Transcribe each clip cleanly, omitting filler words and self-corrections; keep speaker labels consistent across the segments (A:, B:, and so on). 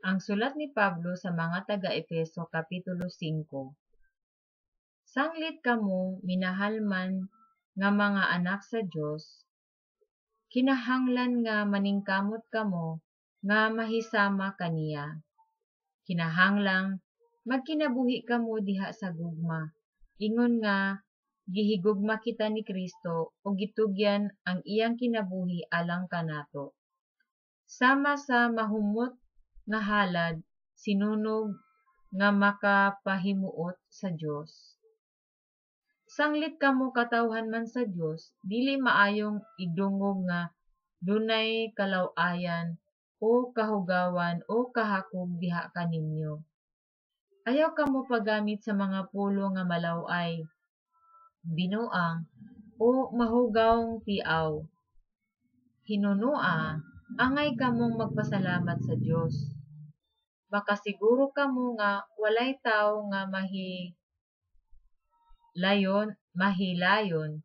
A: Ang sulat ni Pablo sa mga taga-Efeso kapitulo 5. Sanglit kamo minahalman nga mga anak sa Dios, kinahanglan nga maningkamot kamo nga mahisama kaniya. Kinahanglang magkinabuhi kamo diha sa gugma, ingon nga gihigugma kita ni Kristo ug gitugyan ang iyang kinabuhi alang kanato. Sama sa mahumot nga halad sinunog nga makapahimuot sa Dios. Sanglit kamo katawhan man sa Dios, dili maayong idungog nga dunay kalaw-ayan o kahugawan o kahakog diha kaninyo. Ayaw kamo paggamit sa mga pulong nga malaw-ay, binuang, o mahugawng tiaw. Hinunoa, angay kamong magpasalamat sa Dios. Makasiguro kamo nga walay tawo nga mahilayon,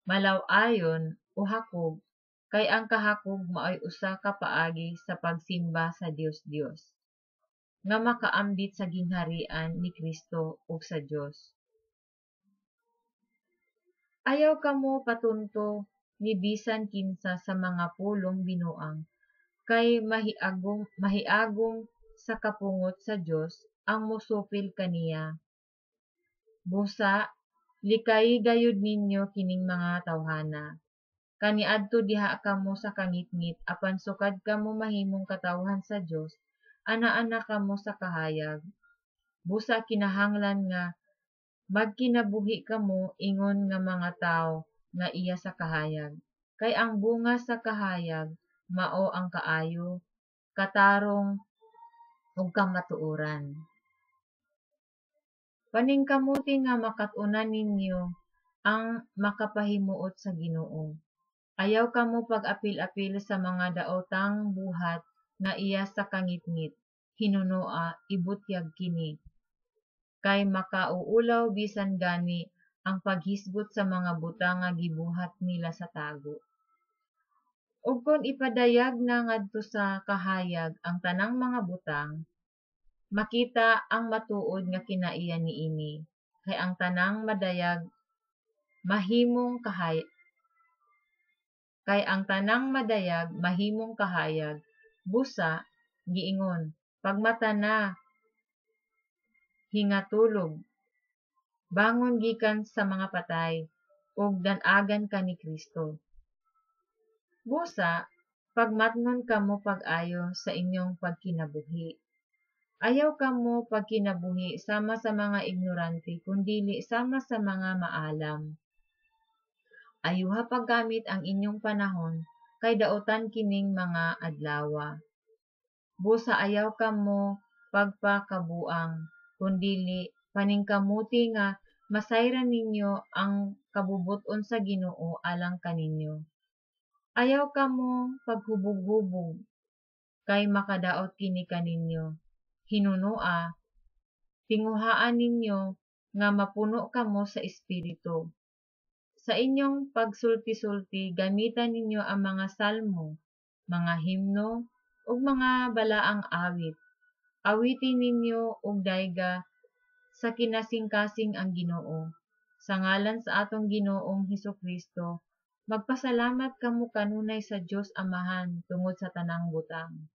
A: malaw-ayon o hakog, kay ang kahakog maoy usa ka paagi sa pagsimba sa dios-dios, nga makaambit sa gingharian ni Kristo ug sa Dios. Ayaw kamo patunto ni bisan kinsa sa mga pulong binuang, kay mahiagom sa kapungot sa Dios ang mosupil kaniya. Busa, likayi gayud ninyo kining mga tawhana. Kaniadto diha kamo sa kangitngit, apan sukad kamo mahimong katawhan sa Dios, ana-ana kamo sa kahayag. Busa kinahanglan nga magkinabuhi kamo ingon nga mga tawo nga iya sa kahayag. Kay ang bunga sa kahayag mao ang kaayo, katarong, ug kamatuoran. Paningkamuti nga makat-onan ninyo ang makapahimuot sa Ginoo. Ayaw kamo pag-apil-apil sa mga daotang buhat nga iya sa kangitngit, hinunoa ibutyag kini. Kay makauulaw bisan gani ang paghisgot sa mga butang nga gibuhat nila sa tago. Ug kon ipadayag na ngadto sa kahayag ang tanang mga butang, makita ang matuod nga kinaiya niini, kay ang tanang madayag mahimong kahayag. Kay ang tanang madayag mahimong kahayag, busa giingon, "Pagmata na, hingatulog, bangon gikan sa mga patay, ug dan-agan ka ni Kristo." Busa, pagmatngon kamo pag-ayo sa inyong pagkinabuhi. Ayaw kamo pagkinabuhi sama sa mga ignorante, kundili sama sa mga maalam. Ayuha paggamit ang inyong panahon, kay daotan kining mga adlawa. Busa ayaw kamo pagpakabuang, kundili paningkamuti nga masayran ninyo ang kabubut-on sa Ginoo alang kaninyo. Ayaw kamo paghubog-hubog, kay makadaot kini kaninyo. Hinunoa, tinguhaan ninyo nga mapuno kamo sa Espiritu. Sa inyong pagsulti-sulti, gamita ninyo ang mga salmo, mga himno, ug mga balaang awit. Awitin ninyo og dayga sa kinasingkasing ang Ginoo. Sa ngalan sa atong Ginoong Hesukristo, magpasalamat kamo kanunay sa Dios Amahan tungod sa tanang butang.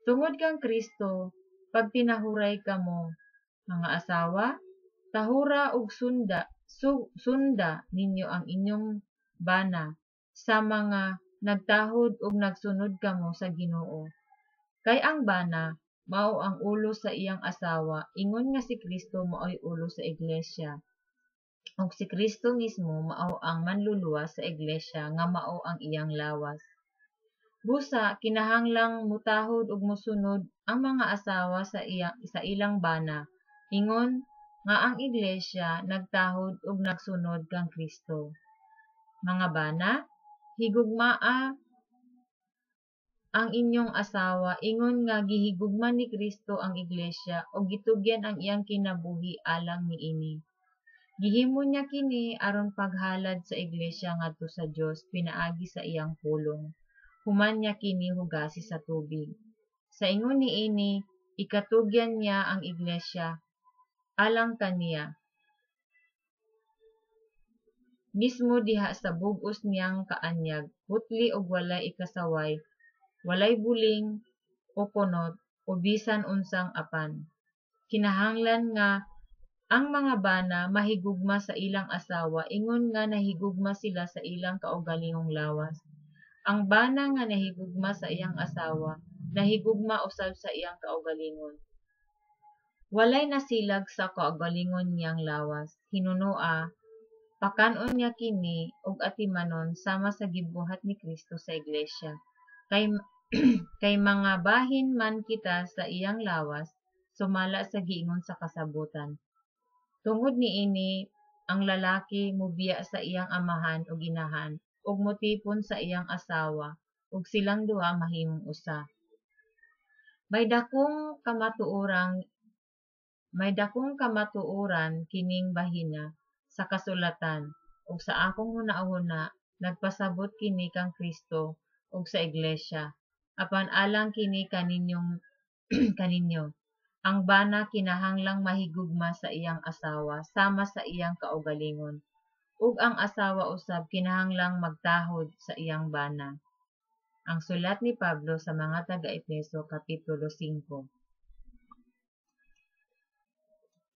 A: Tungod kang Kristo, pagtinahuray kamo, mga asawa, tahura ug sunda ninyo ang inyong bana sa mga nagtahod ug nagsunod kamo sa Ginoo. Kay ang bana mao ang ulo sa iyang asawa, ingon nga si Kristo maoy ulo sa iglesia. Ug si Kristo mismo mao ang manluluwas sa iglesia nga mao ang iyang lawas. Busa kinahanglang mutahod ug mosunod ang mga asawa sa ilang bana, ingon nga ang iglesia nagtahod ug nagsunod kang Kristo. Mga bana, higugmaa ang inyong asawa ingon nga gihigugma ni Kristo ang iglesia ug gitugyan ang iyang kinabuhi alang niini. Gihimo niya kini aron paghalad sa iglesia ngadto sa Dios pinaagi sa iyang pulong. Human niya kini hugasi sa tubig. Sa ingon niini ikatugyan niya ang iglesia alang kaniya mismo diha sa bug-os niyang kaanyag, putli ug walay ikasaway, walay buling o kunot o bisan unsang apan. Kinahanglan nga ang mga bana mahigugma sa ilang asawa ingon nga nahigugma sila sa ilang kaugalingong lawas. Ang bana nga nahigugma sa iyang asawa nahigugma usab sa iyang kaugalingon. Walay nasilag sa kaugalingon niyang lawas, hinunoa pakan-on niya kini ug atimanon sama sa gibuhat ni Kristo sa iglesia, kay mga bahin man kita sa iyang lawas, sumala sa giingon sa kasabotan, Tungod niini ang lalaki mobiya sa iyang amahan ug inahan ug motipon sa iyang asawa, ug silang duha mahimong usa. May dakong kamatuoran kining bahina sa kasulatan, ug sa akong hunahuna nagpasabot kini kang Kristo ug sa iglesia, apan alang kini kaninyo. Ang bana kinahanglang mahigugma sa iyang asawa sama sa iyang kaugalingon, ug ang asawa usab kinahanglang magtahod sa iyang bana. Ang Sulat ni Pablo sa mga taga-Efeso kapitulo 5.